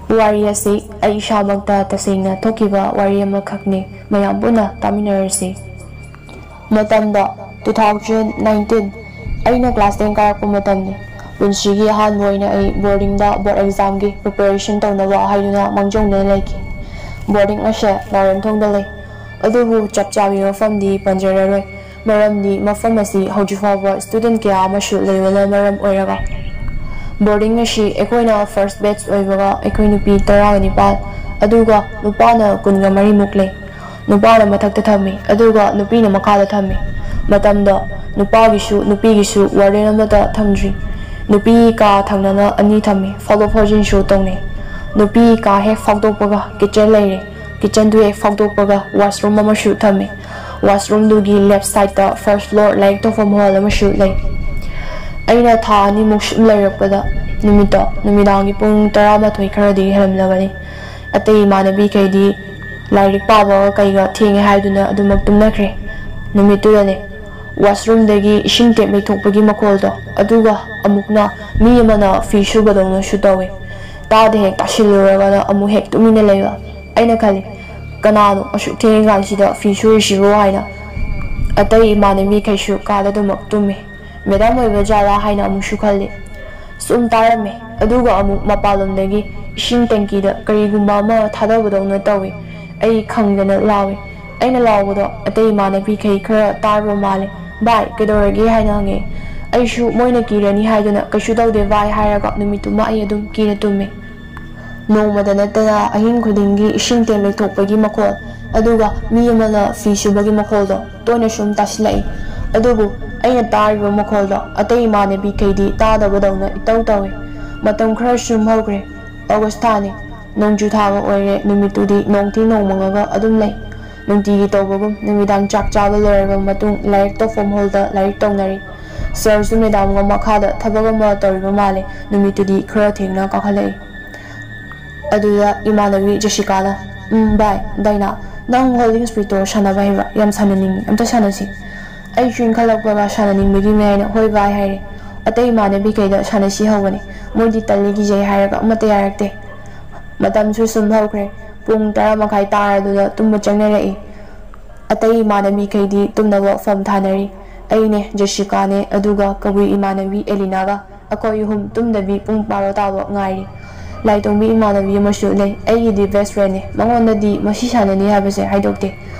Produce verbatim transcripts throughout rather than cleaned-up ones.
ꯋꯥꯔꯤ ꯑꯁꯤ ꯑꯩ ꯏꯁꯥꯃꯛꯇ ꯇꯁꯦꯡꯅ ꯊꯣꯛꯈꯤꯕ ꯋꯥꯔꯤ ꯑꯃꯈꯛꯅꯤ꯫ ꯃꯌꯥꯝ ꯄꯨꯟꯅ ꯇꯥꯃꯤꯟꯅꯔꯁꯤ꯫ ꯃꯇꯝꯗꯣ two thousand nineteen꯫ ꯑꯩꯅ class ten ꯀꯥꯔꯛꯄ ꯃꯇꯝꯅꯤ꯫ ꯄꯨꯟꯁꯤꯒꯤ ꯑꯍꯥꯟꯕ ꯑꯣꯏꯅ ꯑꯩ boardingꯗ board examꯒꯤ preparation ꯇꯧꯅꯕ ꯍꯥꯏꯗꯨꯅ ꯃꯥꯡꯖꯧꯅꯅ ꯂꯩꯈꯤ꯫ Boarding ꯑꯁꯦ ꯅꯥꯎꯔꯦꯝꯊꯣꯡꯗ ꯂꯩ, ꯑꯗꯨꯕꯨ ꯆꯞ ꯆꯥꯕꯤ ꯃꯐꯝꯗꯤ ꯄꯟꯖꯔꯔꯣꯏ, ꯃꯔꯝꯗꯤ ꯃꯐꯝ ꯑꯁꯤ ꯍꯧꯖꯤꯛ ꯐꯥꯎꯕ student ꯀꯌꯥ ꯑꯃꯁꯨ ꯂꯩꯕꯅ ꯃꯔꯝ ꯑꯣꯏꯔꯒ꯫ Boarding ꯑꯁꯤ ꯑꯩꯈꯣꯏꯅ first batch ꯑꯣꯏꯕꯒ ꯑꯩꯈꯣꯏ ꯅꯨꯄꯤ ꯇꯔꯥꯅꯤꯄꯥꯜ, ꯑꯗꯨꯒ ꯅꯨꯄꯥꯅ ꯀꯨꯟꯒ ꯃꯔꯤꯃꯨꯛ ꯂꯩ꯫ ꯅꯨꯄꯥꯅ ꯃꯊꯛꯇ ꯊꯝꯃꯤ, ꯑꯗꯨꯒ ꯅꯨꯄꯤꯅ ꯃꯈꯥꯗ ꯊꯝꯃꯤ꯫ ꯃꯇꯝꯗ ꯅꯨꯄꯥꯒꯤꯁꯨ ꯅꯨꯄꯤꯒꯤꯁꯨ warden ꯑꯃꯠꯇ ꯊꯝꯗ꯭ꯔꯤ꯫ ꯅꯨꯄꯤ ꯀꯥ ꯊꯪꯅꯅ ꯑꯅꯤ ꯊꯝꯃꯤ, ꯐꯥꯎꯗꯣꯛ ꯐꯥꯎꯖꯤꯟꯁꯨ ꯇꯧꯅꯩ꯫ ꯅꯨꯄꯤ ꯀꯥ ꯍꯦꯛ ꯐꯥꯎꯗꯣꯛꯄꯒ kitchen ꯂꯩꯔꯦ, kitchenꯗꯨ ꯍꯦꯛ ꯐꯥꯎꯗꯣꯛꯄꯒ washroom ꯑꯃꯁꯨ ꯊꯝꯃꯤ꯫ Washroomꯗꯨꯒꯤ left sideꯇ first floor ꯂꯥꯏꯔꯤꯛ ꯇꯧꯐꯝ hall ꯑꯃꯁꯨ ꯂꯩ꯫ ꯑꯩꯅ ꯊꯥ ꯑꯅꯤꯃꯨꯛ ꯁꯨꯝ ꯂꯩꯔꯛꯄꯗ, ꯅꯨꯃꯤꯠꯇꯣ ꯅꯨꯃꯤꯗꯥꯡꯒꯤ ꯄꯨꯡ ꯇꯔꯥꯃꯥꯊꯣꯏ ꯈꯔꯗꯤ ꯍꯦꯜꯂꯝꯂꯒꯅꯤ꯫ ꯑꯇꯩ ꯏꯃꯥꯟꯅꯕꯤꯈꯩꯗꯤ ꯂꯥꯏꯔꯤꯛ ꯄꯥꯕꯒ ꯀꯩꯒ ꯊꯦꯡꯉꯦ ꯍꯥꯏꯗꯨꯅ ꯑꯗꯨꯃꯛ ꯇꯨꯝꯅꯈ꯭ꯔꯦ꯫ ꯅꯨꯃꯤꯠꯇꯨꯗꯅꯦ, washroomꯗꯒꯤ ꯏꯁꯤꯡ ꯇꯦꯞ ꯂꯩꯊꯣꯛꯄꯒꯤ ꯃꯈꯣꯜꯗꯣ, ꯑꯗꯨꯒ ꯑꯃꯨꯛꯅ ꯃꯤ ꯑꯃꯅ ꯐꯤ ꯁꯨꯕꯗꯧꯅꯁꯨ ꯇꯧꯋꯦ꯫ ꯇꯥꯗ ꯍꯦꯛ ꯇꯥꯁꯤꯜꯂꯨꯔꯒꯅ ꯑꯃꯨꯛ ꯍꯦꯛ ꯇꯨꯃꯤꯟꯅ ꯂꯩꯕ꯫ ꯑꯩꯅ ꯈꯜꯂꯤ, "ꯀꯅꯥꯅꯣ ꯑꯁꯨꯛ ꯊꯦꯡꯉꯤꯀꯥꯟꯁꯤꯗ ꯐꯤ ꯁꯨꯔꯤꯁꯤꯕꯣ?" ꯍꯥꯏꯅ꯫ ꯑꯇꯩ ꯏꯃꯥꯟꯅꯕꯤꯈꯩꯁꯨ ꯀꯥꯗ ꯑꯗꯨꯃꯛ ꯇꯨꯝꯃꯤ꯫ Madam ꯑꯣꯏꯕ ꯖꯥꯠꯂꯥ ꯍꯥꯏꯅ ꯑꯃꯨꯛꯁꯨ ꯈꯜꯂꯤ꯫ ꯁꯨꯝ ꯇꯥꯔꯝꯃꯦ, ꯑꯗꯨꯒ ꯑꯃꯨꯛ ꯃꯄꯥꯟꯂꯣꯝꯗꯒꯤ ꯏꯁꯤꯡ tankyꯗ ꯀꯔꯤꯒꯨꯝꯕ ꯑꯃ ꯊꯥꯗꯕꯗꯧꯅ ꯇꯧꯏ꯫ ꯑꯩ ꯈꯪꯗꯅ ꯂꯥꯎꯏ꯫ ꯑꯩꯅ ꯂꯥꯎꯕꯗꯣ ꯑꯇꯩ ꯏꯃꯥꯟꯅꯕꯤꯈꯩ ꯈꯔ ꯇꯥꯔꯕ ꯃꯥꯜꯂꯦ꯫ "ꯚꯥꯏ, ꯀꯩꯗꯧꯔꯒꯦ?" ꯍꯥꯏꯅ ꯍꯪꯉꯛꯑꯦ꯫ ꯑꯩꯁꯨ ꯃꯣꯏꯅ ꯀꯤꯔꯅꯤ ꯍꯥꯏꯗꯨꯅ "ꯀꯩꯁꯨ ꯇꯧꯗꯦ ꯚꯥꯏ" ꯍꯥꯏꯔꯒ ꯅꯨꯃꯤꯠꯇꯨꯃ ꯑꯩ ꯑꯗꯨꯝ ꯀꯤꯅ ꯇꯨꯝꯃꯤ꯫ ꯅꯣꯡꯃꯗ ꯅꯠꯇꯅ ꯑꯍꯤꯡ ꯈꯨꯗꯤꯡꯒꯤ ꯏꯁꯤꯡ ꯇꯦꯡ ꯂꯩꯊꯣꯛꯄꯒꯤ ꯃꯈꯣꯜ, ꯑꯗꯨꯒ ꯃꯤ ꯑꯃꯅ ꯐꯤ ꯁꯨꯕꯒꯤ ꯃꯈꯣꯜꯗꯣ ꯇꯣꯏꯅ ꯁꯨꯝ ꯇꯥꯁꯤꯜꯂꯛꯏ꯫ ꯑꯗꯨꯕꯨ ꯑꯩꯅ ꯇꯥꯔꯤꯕ ꯃꯈꯣꯜꯗꯣ ꯑꯇꯩ ꯏꯃꯥꯟꯅꯕꯤꯈꯩꯗꯤ ꯇꯥꯗꯕꯗꯧꯅ ꯏꯇꯧ ꯇꯧꯏ꯫ ꯃꯇꯝ ꯈꯔ ꯁꯨꯝ ꯍꯧꯈ꯭ꯔꯦ꯫ August ꯊꯥꯅꯤ꯫ ꯅꯣꯡꯖꯨ ꯊꯥꯒ ꯑꯣꯏꯔꯦ꯫ ꯅꯨꯃꯤꯠꯇꯨꯗꯤ ꯅꯣꯡꯊꯤ ꯅꯣꯡꯃꯪꯉꯒ ꯑꯗꯨꯝ ꯂꯩ꯫ ꯅꯨꯡꯇꯤꯒꯤ ꯇꯧꯕꯒꯨꯝ ꯅꯨꯃꯤꯗꯥꯡ ꯆꯥꯛ ꯆꯥꯕ ꯂꯣꯏꯔꯕ ꯃꯇꯨꯡ ꯂꯥꯏꯔꯤꯛ ꯇꯧꯐꯝ hallꯗ ꯂꯥꯏꯔꯤꯛ ꯇꯧꯅꯔꯤ꯫ Sirꯁꯨ madamꯒ ꯃꯈꯥꯗ ꯊꯕꯛ ꯑꯃ ꯇꯧꯔꯤꯕ ꯃꯥꯜꯂꯦ꯫ ꯅꯨꯃꯤꯠꯇꯨꯗꯤ ꯈꯔ ꯊꯦꯡꯅ ꯀꯥꯈꯠꯂꯛꯏ꯫ ꯑꯗꯨꯗ ꯏꯃꯥꯟꯅꯕꯤ ꯖꯦꯁꯤꯀꯥꯅ, "ꯎꯝ, ꯚꯥꯏ, ꯗꯥꯏꯅꯥ, ꯅꯪ ꯍꯣꯂꯤꯡ ꯁ꯭ꯄꯤꯠꯇꯣ ꯁꯥꯟꯅꯕ ꯍꯩꯕ꯭ꯔꯥ? ꯌꯥꯝ ꯁꯥꯟꯅꯅꯤꯡꯉꯤ꯫ ꯑꯝꯇ ꯁꯥꯟꯅꯁꯤ꯫" ꯑꯩꯁꯨ ꯏꯟꯈꯠꯂꯛꯄꯒ ꯁꯥꯟꯅꯅꯤꯡꯕꯒꯤ ꯃꯌꯥꯏꯅ "ꯍꯣꯏ ꯚꯥꯏ" ꯍꯥꯏꯔꯦ꯫ ꯑꯇꯩ ꯏꯃꯥꯟꯅꯕꯤꯈꯩꯗ "ꯁꯥꯟꯅꯁꯤ" ꯍꯧꯕꯅꯤ꯫ ꯃꯣꯏꯗꯤ "ꯇꯜꯂꯤ, ꯀꯤꯖꯩ" ꯍꯥꯏꯔꯒ ꯑꯃꯠꯇ ꯌꯥꯔꯛꯇꯦ꯫ ꯃꯇꯝꯁꯨ ꯁꯨꯝ ꯍꯧꯈ꯭ꯔꯦ꯫ ꯄꯨꯡ ꯇꯔꯥ ꯃꯈꯥꯏ ꯇꯥꯔꯗꯨꯅ ꯇꯨꯝꯕ ꯆꯪꯅꯔꯛꯏ꯫ ꯑꯇꯩ ꯏꯃꯥꯟꯅꯕꯤꯈꯩꯗꯤ ꯇꯨꯝꯅꯕ ꯐꯝ ꯊꯥꯅꯔꯤ꯫ ꯑꯩꯅꯦ, ꯖꯦꯁꯤꯀꯥꯅꯦ, ꯑꯗꯨꯒ ꯀꯕꯨꯏ ꯏꯃꯥꯟꯅꯕꯤ ꯑꯦꯂꯤꯅꯥꯒ ꯑꯩꯈꯣꯏ ꯑꯍꯨꯝ ꯇꯨꯝꯗꯕꯤ ꯄꯨꯡ ꯕꯥꯔꯣ ꯇꯥꯕ ꯉꯥꯏꯔꯤ꯫ ꯂꯥꯏꯇꯣꯡꯕꯤ ꯏꯃꯥꯟꯅꯕꯤ ꯑꯃꯁꯨ ꯂꯩ꯫ ꯑꯩꯒꯤꯗꯤ ꯕꯦꯁ ꯐ꯭ꯔꯦꯟꯅꯦ꯫ ꯃꯉꯣꯟꯗꯗꯤ ꯃꯁꯤ ꯁꯥꯟꯅꯅꯤ ꯍꯥꯏꯕꯁꯦ ꯍꯥꯏꯗꯣꯛꯇꯦ꯫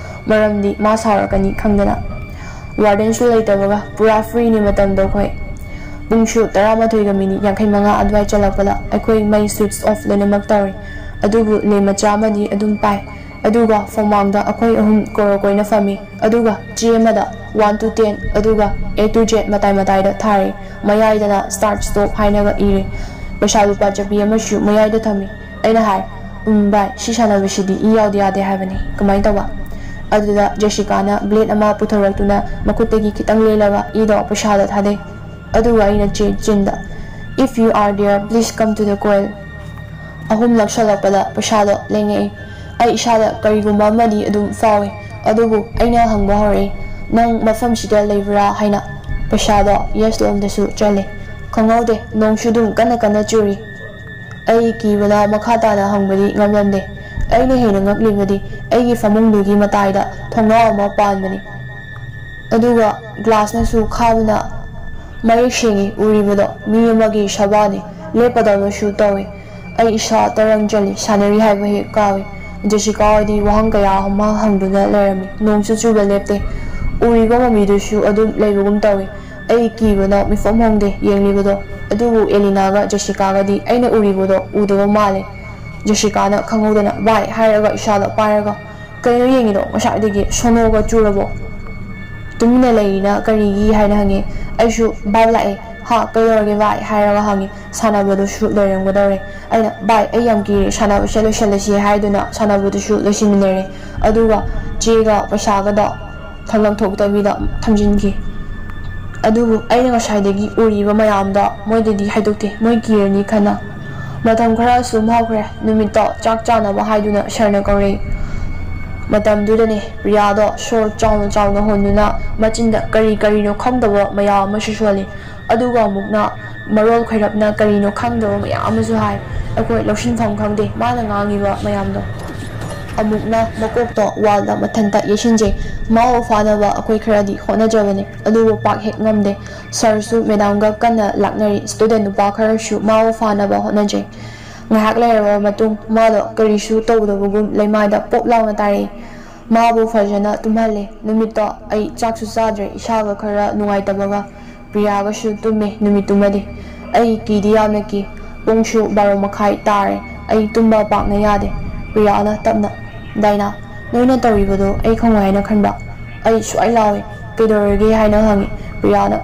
ꯃꯔꯝꯗꯤ ꯃꯥ ꯁꯥꯎꯔꯛꯀꯅꯤ ꯈꯪꯗꯅ꯫ ꯋꯥꯔꯗꯦꯟꯁꯨ ꯂꯩꯇꯕꯒ ꯄꯨꯔꯥ ꯐ꯭ꯔꯤꯅꯤ ꯃꯇꯝꯗꯣ ꯑꯩꯈꯣꯏ꯫ ꯄꯨꯡꯁꯨ ꯇꯔꯥꯃꯥꯊꯣꯏꯒ ꯃꯤꯅꯤꯠ ꯌꯥꯡꯈꯩ ꯃꯉꯥ ꯑꯗꯨꯋꯥꯏ ꯆꯜꯂꯛꯄꯗ ꯑꯩꯈꯣꯏ ꯃꯩ ꯁ꯭ꯋꯤꯆ ꯑꯣꯐ ꯂꯣꯏꯅꯃꯛ ꯇꯧꯔꯦ꯫ ꯑꯗꯨꯕꯨ ꯂꯦꯝ ꯃꯆꯥ ꯑꯃꯗꯤ ꯑꯗꯨꯝ ꯄꯥꯏ꯫ ꯑꯗꯨꯒ ꯐꯝꯃꯥꯡꯗ ꯑꯩꯈꯣꯏ ꯑꯍꯨꯝ ꯀꯣꯔꯣ ꯀꯣꯏꯅ ꯐꯝꯃꯤ꯫ ꯑꯗꯨꯒ ꯆꯦ ꯑꯃꯗ one to ten, ꯑꯗꯨꯒ A to Z ꯃꯇꯥꯏ ꯃꯇꯥꯏꯗ ꯊꯥꯔꯦ꯫ ꯃꯌꯥꯏꯗꯅ start stop ꯍꯥꯏꯅꯒ ꯏꯔꯦ꯫ ꯄꯩꯁꯥ ꯂꯨꯄꯥ ꯆꯠꯄꯤ ꯑꯃꯁꯨ ꯃꯌꯥꯏꯗ ꯊꯝꯃꯤ꯫ ꯑꯩꯅ ꯍꯥꯏ, "ꯎꯝ ꯚꯥꯏ, ꯁꯤ ꯁꯥꯟꯅꯕꯁꯤꯗꯤ ꯏ ꯌꯥꯎꯗ ꯌꯥꯗꯦ ꯍꯥꯏꯕꯅꯤ, ꯀꯃꯥꯏꯅ ꯇꯧꯕ?" ꯑꯗꯨꯗ ꯖꯦꯁꯤꯀꯥꯅ ꯕ꯭ꯂꯦꯗ ꯑꯃ ꯄꯨꯊꯣꯔꯛꯇꯨꯅ ꯃꯈꯨꯠꯇꯒꯤ ꯈꯤꯇꯪ ꯂꯦꯜꯂꯒ ꯏꯗꯣ ꯄꯩꯁꯥꯗ ꯊꯥꯗꯩ꯫ ꯑꯗꯨꯒ ꯑꯩꯅ ꯆꯦ ꯆꯤꯟꯗ, "If you are there, please come to the coil." ꯑꯍꯨꯝ ꯂꯛꯁꯜꯂꯛꯄꯗ ꯄꯩꯁꯥꯗꯣ ꯂꯦꯡꯉꯛꯏ꯫ ꯑꯩ ꯏꯁꯥꯗ ꯀꯔꯤꯒꯨꯝꯕ ꯑꯃꯗꯤ ꯑꯗꯨꯝ ꯐꯥꯎꯏ, ꯑꯗꯨꯕꯨ ꯑꯩꯅ ꯍꯪꯕ ꯍꯧꯔꯛꯏ, "ꯅꯪ ꯃꯐꯝꯁꯤꯗ ꯂꯩꯕ꯭ꯔꯥ?" ꯍꯥꯏꯅ꯫ ꯄꯩꯁꯥꯗꯣ ꯌꯦꯁ ꯂꯣꯝꯗꯁꯨ ꯆꯠꯂꯦ꯫ ꯈꯪꯍꯧꯗꯦ, ꯅꯣꯡꯁꯨ ꯑꯗꯨꯝ ꯀꯟꯅ ꯀꯟꯅ ꯆꯨꯔꯤ꯫ ꯑꯩ ꯀꯤꯕꯅ ꯃꯈꯥ ꯇꯥꯅ ꯍꯪꯕꯗꯤ ꯉꯝꯂꯝꯗꯦ꯫ ꯑꯩꯅ ꯍꯦꯟꯅ ꯉꯛꯂꯤꯕꯗꯤ ꯑꯩꯒꯤ ꯐꯃꯨꯡꯗꯨꯒꯤ ꯃꯇꯥꯏꯗ ꯊꯣꯡꯅꯥꯎ ꯑꯃ ꯄꯥꯟꯕꯅꯤ꯫ ꯑꯗꯨꯒ ꯒ꯭ꯂꯥꯁꯅꯁꯨ ꯈꯥꯕꯅ ꯃꯌꯦꯛ ꯁꯦꯡꯏ꯫ ꯎꯔꯤꯕꯗꯣ ꯃꯤ ꯑꯃꯒꯤ ꯁꯕꯥꯅꯤ꯫ ꯂꯦꯞꯄꯗꯧꯅꯁꯨ ꯇꯧꯏ꯫ ꯑꯩ ꯏꯁꯥ ꯇꯔꯪ ꯆꯜꯂꯤ꯫ ꯁꯥꯟꯅꯔꯤ ꯍꯥꯏꯕ ꯍꯦꯛ ꯀꯥꯎꯏ꯫ ꯖꯦꯁꯤꯀꯥ ꯍꯣꯏꯗꯤ ꯋꯥꯍꯪ ꯀꯌꯥ ꯑꯃ ꯍꯪꯗꯨꯅ ꯂꯩꯔꯝꯃꯤ꯫ ꯅꯣꯡꯁꯨ ꯆꯨꯕ ꯂꯦꯞꯇꯦ꯫ ꯎꯔꯤꯕ ꯃꯃꯤꯗꯨꯁꯨ ꯑꯗꯨꯝ ꯂꯩꯕꯒꯨꯝ ꯇꯧꯏ꯫ ꯑꯩ ꯀꯤꯕꯅ ꯃꯤꯐꯝ ꯍꯣꯡꯗꯦ ꯌꯦꯡꯂꯤꯕꯗꯣ꯫ ꯑꯗꯨꯕꯨ ꯑꯦꯂꯤꯅꯥꯒ ꯖꯦꯁꯤꯀꯥꯒꯗꯤ ꯑꯩꯅ ꯎꯔꯤꯕꯗꯣ ꯎꯗꯕ ꯃꯥꯜꯂꯦ꯫ ꯖꯦꯁꯤꯀꯥꯅ ꯈꯪꯍꯧꯗꯅ "ꯚꯥꯏ" ꯍꯥꯏꯔꯒ ꯏꯁꯥꯗ ꯄꯥꯏꯔꯒ, "ꯀꯩꯅꯣ ꯌꯦꯡꯉꯤꯗꯣ? ꯉꯁꯥꯏꯗꯒꯤ ꯁꯣꯅꯣꯒ ꯆꯨꯔꯕꯣ? ꯇꯨꯃꯤꯟꯅ ꯂꯩꯔꯤꯅ ꯀꯔꯤꯒꯤ?" ꯍꯥꯏꯅ ꯍꯪꯉꯤ꯫ ꯑꯩꯁꯨ "ꯚꯥꯏ ꯂꯥꯛꯑꯦ꯫ ꯍꯥ, ꯀꯩꯗꯧꯔꯒꯦ ꯚꯥꯏ?" ꯍꯥꯏꯔꯒ ꯍꯪꯉꯤ꯫ ꯁꯥꯟꯅꯕꯗꯨꯁꯨ ꯂꯣꯏꯔꯝꯒꯗꯧꯔꯦ꯫ ꯑꯩꯅ "ꯚꯥꯏ, ꯑꯩ ꯌꯥꯝ ꯀꯤꯔꯦ, ꯁꯥꯟꯅꯕꯁꯦ ꯂꯣꯏꯁꯤꯜꯂꯁꯤ" ꯍꯥꯏꯗꯨꯅ ꯁꯥꯟꯅꯕꯗꯨꯁꯨ ꯂꯣꯏꯁꯤꯟꯃꯤꯟꯅꯔꯦ꯫ ꯑꯗꯨꯒ ꯆꯦꯒ ꯄꯩꯁꯥꯒꯗꯣ ꯈꯪꯂꯪ ꯊꯣꯛꯇꯕꯤꯗ ꯊꯝꯖꯤꯟꯈꯤ꯫ ꯑꯗꯨꯕꯨ ꯑꯩꯅ ꯉꯁꯥꯏꯗꯒꯤ ꯎꯔꯤꯕ ꯃꯌꯥꯝꯗꯣ ꯃꯣꯏꯗꯗꯤ ꯍꯥꯏꯗꯣꯛꯇꯦ, ꯃꯣꯏ ꯀꯤꯔꯅꯤ ꯈꯟꯅ꯫ ꯃꯇꯝ ꯈꯔ ꯑꯁꯨꯝ ꯍꯧꯈ꯭ꯔꯦ꯫ ꯅꯨꯃꯤꯠꯇꯣ ꯆꯥꯛ ꯆꯥꯅꯕ ꯍꯥꯏꯗꯨꯅ ꯁꯥꯔꯅ ꯀꯧꯔꯛꯏ꯫ ꯃꯇꯝꯗꯨꯗꯅꯦ ꯄ꯭ꯔꯤꯌꯥꯗꯣ ꯁꯣꯔ ꯆꯥꯎꯅ ꯆꯥꯎꯅ ꯍꯣꯟꯗꯨꯅ ꯃꯆꯤꯟꯗ ꯀꯔꯤ ꯀꯔꯤꯅꯣ ꯈꯪꯗꯕ ꯃꯌꯥꯝ ꯑꯃꯁꯨ ꯁꯣꯜꯂꯤ꯫ ꯑꯗꯨꯒ ꯑꯃꯨꯛꯅ ꯃꯔꯣꯜ ꯈꯣꯏꯔꯞꯅ ꯀꯔꯤꯅꯣ ꯈꯪꯗꯕ ꯃꯌꯥꯝ ꯑꯃꯁꯨ ꯍꯥꯏ꯫ ꯑꯩꯈꯣꯏ ꯂꯧꯁꯤꯟꯐꯝ ꯈꯪꯗꯦ ꯃꯥꯅ ꯉꯥꯡꯉꯤꯕ ꯃꯌꯥꯝꯗꯣ꯫ ꯑꯃꯨꯛꯅ ꯃꯀꯣꯛꯇꯣ ꯋꯥꯜꯗ ꯃꯊꯟꯇ ꯌꯩꯁꯤꯟꯖꯩ꯫ ꯃꯥꯕꯨ ꯐꯥꯅꯕ ꯑꯩꯈꯣꯏ ꯈꯔꯗꯤ ꯍꯣꯠꯅꯖꯕꯅꯦ, ꯑꯗꯨꯕꯨ ꯄꯥꯛ ꯍꯦꯛ ꯉꯝꯗꯦ꯫ ꯁꯥꯔꯁꯨ ꯃꯦꯗꯥꯝꯒ ꯀꯟꯅ ꯂꯥꯛꯅꯔꯤ꯫ ꯁ꯭ꯇꯨꯗꯦꯟ ꯅꯨꯄꯥ ꯈꯔꯁꯨ ꯃꯥꯕꯨ ꯐꯥꯅꯕ ꯍꯣꯠꯅꯖꯩ꯫ ꯉꯥꯏꯍꯥꯛ ꯂꯩꯔꯕ ꯃꯇꯨꯡ ꯃꯥꯗꯣ ꯀꯔꯤꯁꯨ ꯇꯧꯗꯕꯒꯨꯝ ꯂꯩꯃꯥꯏꯗ ꯄꯣꯞ ꯂꯥꯎꯅ ꯇꯥꯔꯛꯏ꯫ ꯃꯥꯕꯨ ꯐꯖꯅ ꯇꯨꯝꯍꯜꯂꯦ꯫ ꯅꯨꯃꯤꯠꯇꯣ ꯑꯩ ꯆꯥꯛꯁꯨ ꯆꯥꯗ꯭ꯔꯦ, ꯏꯁꯥꯒ ꯈꯔ ꯅꯨꯡꯉꯥꯏꯇꯕꯒ꯫ ꯄ꯭ꯔꯤꯌꯥꯒꯁꯨ ꯇꯨꯝꯃꯦ ꯅꯨꯃꯤꯠꯇꯨꯃꯗꯤ꯫ ꯑꯩ ꯀꯤꯗꯤ ꯌꯥꯝꯅ ꯀꯤ꯫ ꯄꯨꯡꯁꯨ ꯕꯥꯔꯣ ꯃꯈꯥꯏ ꯇꯥꯔꯦ꯫ ꯑꯩ ꯇꯨꯝꯕ ꯄꯥꯛꯅ ꯌꯥꯗꯦ꯫ ꯄ꯭ꯔꯤꯌꯥꯅ ꯇꯞꯅ, "ꯗꯥꯏꯅꯥ, ꯅꯣꯏꯅ ꯇꯧꯔꯤꯕꯗꯣ ꯑꯩ ꯈꯪꯉꯣꯏ ꯍꯥꯏꯅ ꯈꯟꯕ꯭ꯔꯥ?" ꯑꯩ ꯁ꯭ꯋꯥꯏ ꯂꯥꯎꯏ꯫ "ꯀꯩꯗꯧꯔꯒꯦ?" ꯍꯥꯏꯅ ꯍꯪꯉꯤ꯫ ꯄ꯭ꯔꯤꯌꯥꯅ,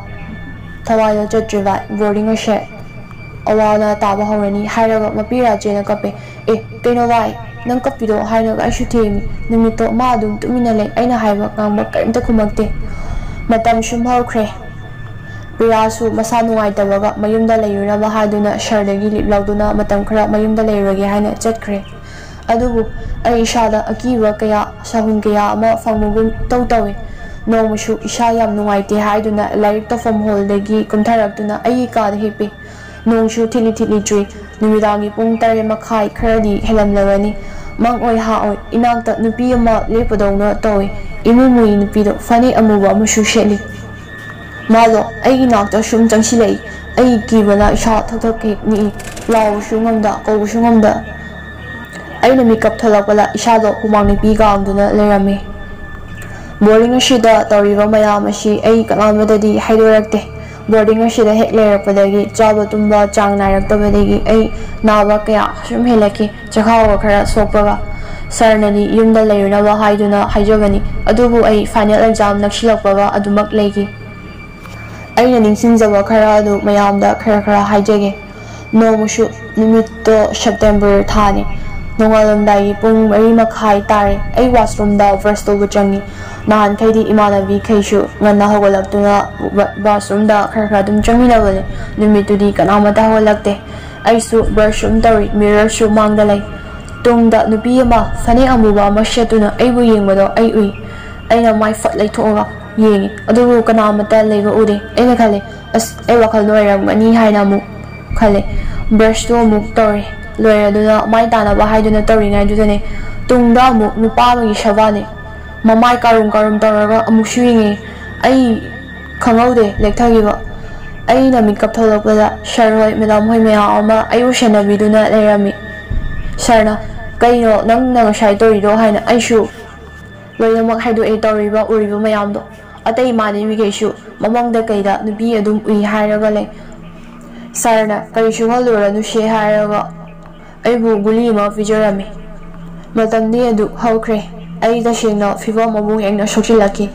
"ꯊꯋꯥꯏꯗꯣ ꯆꯠꯇ꯭ꯔꯦ ꯚꯥꯏ, ꯕꯣꯔꯗꯤꯡ ꯑꯁꯦ ꯑꯋꯥꯅ ꯇꯥꯕ ꯍꯧꯔꯅꯤ" ꯍꯥꯏꯔꯒ ꯃꯄꯤ ꯔꯥꯖꯦꯅ ꯀꯞꯄꯦ꯫ "ꯑꯦ, ꯀꯩꯅꯣ ꯚꯥꯏ, ꯅꯪ ꯀꯞꯄꯤꯗꯣ?" ꯍꯥꯏꯔꯒ ꯑꯩꯁꯨ ꯊꯦꯝꯃꯤ꯫ ꯅꯨꯃꯤꯠꯇꯣ ꯃꯥ ꯑꯗꯨꯝ ꯇꯨꯃꯤꯟꯅ ꯂꯩ꯫ ꯑꯩꯅ ꯍꯥꯏꯕ ꯉꯥꯡꯕ ꯀꯔꯤꯝꯇ ꯈꯨꯝꯃꯛꯇꯦ꯫ ꯃꯇꯝ ꯁꯨꯝ ꯍꯧꯈ꯭ꯔꯦ꯫ ꯄ꯭ꯔꯤꯌꯥꯁꯨ ꯃꯁꯥ ꯅꯨꯡꯉꯥꯏꯇꯕꯒ ꯃꯌꯨꯝꯗ ꯂꯩꯔꯨꯅꯕ ꯍꯥꯏꯗꯨꯅ ꯁꯍꯔꯗꯒꯤ ꯂꯤꯞ ꯂꯧꯗꯨꯅ ꯃꯇꯝ ꯈꯔ ꯃꯌꯨꯝꯗ ꯂꯩꯔꯨꯔꯒꯦ ꯍꯥꯏꯅ ꯆꯠꯈ꯭ꯔꯦ꯫ ꯑꯗꯨꯕꯨ ꯑꯩ ꯏꯁꯥꯗ ꯑꯀꯤꯕ ꯀꯌꯥ, ꯁꯥꯎꯍꯨꯟ ꯀꯌꯥ ꯑꯃ ꯐꯪꯕꯒꯨꯝ ꯏꯇꯧ ꯇꯧꯏ꯫ ꯅꯣꯡꯃꯁꯨ ꯏꯁꯥ ꯌꯥꯝ ꯅꯨꯡꯉꯥꯏꯇꯦ ꯍꯥꯏꯗꯨꯅ ꯂꯥꯏꯔꯤꯛ ꯇꯧꯐꯝ ꯍꯣꯜꯗꯒꯤ ꯀꯨꯝꯊꯔꯛꯇꯨꯅ ꯑꯩꯒꯤ ꯀꯥꯗ ꯍꯤꯞꯄꯤ꯫ ꯅꯣꯡꯁꯨ ꯊꯤꯠꯂꯤ ꯊꯤꯠꯂꯤ ꯆꯨꯏ꯫ ꯅꯨꯃꯤꯗꯥꯡꯒꯤ ꯄꯨꯡ ꯇꯔꯦꯠ ꯃꯈꯥꯏ ꯈꯔꯗꯤ ꯍꯦꯜꯂꯝꯂꯒꯅꯤ꯫ ꯃꯪ ꯑꯣꯏ ꯍꯥ ꯑꯣꯏ ꯏꯅꯥꯛꯇ ꯅꯨꯄꯤ ꯑꯃ ꯂꯦꯞꯄꯗꯧꯅ ꯇꯧꯏ꯫ ꯏꯃꯨ ꯃꯨꯏ ꯅꯨꯄꯤꯗꯣ ꯐꯅꯦꯛ ꯑꯃꯨꯕ ꯑꯃꯁꯨ ꯁꯦꯠꯂꯤ꯫ ꯃꯥꯗꯣ ꯑꯩꯒꯤ ꯅꯥꯛꯇ ꯁꯨꯝ ꯆꯪꯁꯤꯜꯂꯛꯏ꯫ ꯑꯩ ꯀꯤꯕꯅ ꯏꯁꯥ ꯊꯛ ꯊꯛ ꯍꯦꯛ ꯅꯤꯛꯏ꯫ ꯂꯥꯎꯕꯁꯨ ꯉꯝꯗ, ꯀꯧꯕꯁꯨ ꯉꯝꯗ꯫ ꯑꯩꯅ ꯃꯤꯀꯞ ꯊꯣꯛꯂꯛꯄꯗ ꯏꯁꯥꯗꯣ ꯍꯨꯃꯥꯡ ꯅꯤꯄꯤ ꯀꯥꯡꯗꯨꯅ ꯂꯩꯔꯝꯃꯤ꯫ ꯕꯣꯔꯗꯤꯡ ꯑꯁꯤꯗ ꯇꯧꯔꯤꯕ ꯃꯌꯥꯝ ꯑꯁꯤ ꯑꯩ ꯀꯅꯥꯃꯗꯗꯤ ꯍꯥꯏꯗꯣꯔꯛꯇꯦ꯫ ꯕꯣꯔꯗꯤꯡ ꯑꯁꯤꯗ ꯍꯦꯛ ꯂꯩꯔꯛꯄꯗꯒꯤ ꯆꯥꯕ ꯇꯨꯝꯕ ꯆꯥꯡ ꯅꯥꯏꯔꯛꯇꯕꯗꯒꯤ ꯑꯩ ꯅꯥꯕ ꯀꯌꯥ ꯁꯨꯝ ꯍꯦꯜꯂꯛꯈꯤ꯫ ꯆꯈꯥꯎꯒ ꯈꯔ ꯁꯣꯛꯄꯒ꯫ ꯁꯥꯔꯅꯗꯤ ꯌꯨꯝꯗ ꯂꯩꯔꯨꯅꯕ ꯍꯥꯏꯗꯨꯅ ꯍꯥꯏꯖꯕꯅꯤ, ꯑꯗꯨꯕꯨ ꯑꯩ ꯐꯥꯏꯅꯦꯜ ꯑꯦꯛꯖꯥꯝ ꯅꯛꯁꯤꯜꯂꯛꯄꯒ ꯑꯗꯨꯃꯛ ꯂꯩꯈꯤ꯫ ꯑꯩꯅ ꯅꯤꯡꯁꯤꯡꯖꯕ ꯈꯔ ꯑꯗꯨ ꯃꯌꯥꯝꯗ ꯈꯔ ꯈꯔ ꯍꯥꯏꯖꯒꯦ꯫ ꯅꯣꯡꯃꯁꯨ ꯅꯨꯃꯤꯠꯇꯣ ꯁꯦꯞꯇꯦꯝꯕꯔ ꯊꯥꯅꯤ꯫ ꯅꯣꯡꯉꯥꯜꯂꯝꯗꯥꯏꯒꯤ ꯄꯨꯡ ꯃꯔꯤ ꯃꯈꯥꯏ ꯇꯥꯔꯦ꯫ ꯑꯩ ꯋꯥꯁꯔꯨꯝꯗ ꯕ꯭ꯔꯁ ꯇꯧꯕ ꯆꯪꯉꯤ꯫ ꯅꯍꯥꯟꯈꯩꯗꯤ ꯏꯃꯥꯟꯅꯕꯤꯈꯩꯁꯨ ꯉꯟꯅ ꯍꯧꯒꯠꯂꯛꯇꯨꯅ ꯋꯥ-, ꯋꯥꯁꯔꯨꯝꯗ ꯈꯔ ꯈꯔ ꯑꯗꯨꯝ ꯆꯪꯃꯤꯟꯅꯕꯅꯦ꯫ ꯅꯨꯃꯤꯠꯇꯨꯗꯤ ꯀꯅꯥꯃꯠꯇ ꯍꯧꯒꯠꯂꯛꯇꯦ꯫ ꯑꯩꯁꯨ ꯕ꯭ꯔꯁ ꯑꯗꯨꯝ ꯇꯧꯔꯤ, ꯃꯤꯔꯔꯁꯨ ꯃꯥꯡꯗ ꯂꯩ꯫ ꯇꯨꯡꯗ ꯅꯨꯄꯤ ꯑꯃ ꯐꯅꯦꯛ ꯑꯃꯨꯕ ꯑꯃ ꯁꯦꯠꯇꯨꯅ ꯑꯩꯕꯨ ꯌꯦꯡꯕꯗꯣ ꯑꯩ ꯎꯏ꯫ ꯑꯩꯅ ꯃꯥꯏ ꯐꯠ ꯂꯩꯊꯣꯛꯑꯒ ꯌꯦꯡꯉꯤ, ꯑꯗꯨꯕꯨ ꯀꯅꯥ ꯑꯃꯠꯇ ꯂꯩꯕ ꯎꯗꯦ꯫ ꯑꯩꯅ ꯈꯜꯂꯦ, "ꯑꯁ, ꯑꯩ ꯋꯥꯈꯜꯗ ꯑꯣꯏꯔꯝꯒꯅꯤ" ꯍꯥꯏꯅ ꯑꯃꯨꯛ ꯈꯜꯂꯦ꯫ ꯕ꯭ꯔꯁꯇꯨ ꯑꯃꯨꯛ ꯇꯧꯔꯦ꯫ ꯂꯣꯏꯔꯗꯨꯅ ꯃꯥꯏ ꯇꯥꯅꯕ ꯍꯥꯏꯗꯨꯅ ꯇꯧꯔꯤꯉꯩꯗꯨꯗꯅꯦ, ꯇꯨꯡꯗ ꯑꯃꯨꯛ ꯅꯨꯄꯥ ꯑꯃꯒꯤ ꯁꯕꯥꯅꯦ꯫ ꯃꯃꯥꯏ ꯀꯥꯔꯨꯝ ꯀꯥꯔꯨꯝ ꯇꯧꯔꯒ ꯑꯃꯨꯛꯁꯨ ꯌꯦꯡꯉꯦ꯫ ꯑꯩ ꯈꯪꯍꯧꯗꯦ ꯂꯦꯛꯊꯈꯤꯕ꯫ ꯑꯩꯅ ꯃꯤꯠꯀꯞ ꯊꯣꯛꯂꯛꯄꯗ ꯁꯥꯔ ꯍꯣꯏ, ꯃꯦꯗꯥꯝ ꯍꯣꯏ ꯃꯌꯥꯝ ꯑꯃ ꯑꯩꯕꯨ ꯁꯦꯟꯅꯕꯤꯗꯨꯅ ꯂꯩꯔꯝꯃꯤ꯫ ꯁꯥꯔꯅ, "ꯀꯩꯅꯣ ꯅꯪꯅ ꯉꯁꯥꯏ ꯇꯧꯔꯤꯗꯣ?" ꯍꯥꯏꯅ ꯑꯩꯁꯨ ꯂꯣꯏꯅꯃꯛ ꯍꯥꯏꯗꯣꯛꯑꯦ, ꯇꯧꯔꯤꯕ ꯎꯔꯤꯕ ꯃꯌꯥꯝꯗꯣ꯫ ꯑꯇꯩ ꯏꯃꯥꯟꯅꯕꯤꯈꯩꯁꯨ ꯃꯃꯪꯗ ꯀꯩꯗ ꯅꯨꯄꯤ ꯑꯗꯨꯝ ꯎꯏ ꯍꯥꯏꯔꯒ ꯂꯩ꯫ ꯁꯥꯔꯅ, "ꯀꯔꯤꯁꯨ ꯈꯜꯂꯨꯔꯅꯨꯁꯦ" ꯍꯥꯏꯔꯒ ꯑꯩꯕꯨ ꯒꯨꯂꯤ ꯑꯃ ꯄꯤꯖꯔꯝꯃꯤ꯫ ꯃꯇꯝꯗꯤ ꯑꯗꯨ ꯍꯧꯈ꯭ꯔꯦ꯫ ꯑꯩ ꯇꯁꯦꯡꯅ ꯐꯤꯕꯝ ꯑꯃꯨꯛ ꯍꯦꯟꯅ ꯁꯣꯛꯆꯤꯜꯂꯛꯈꯤ꯫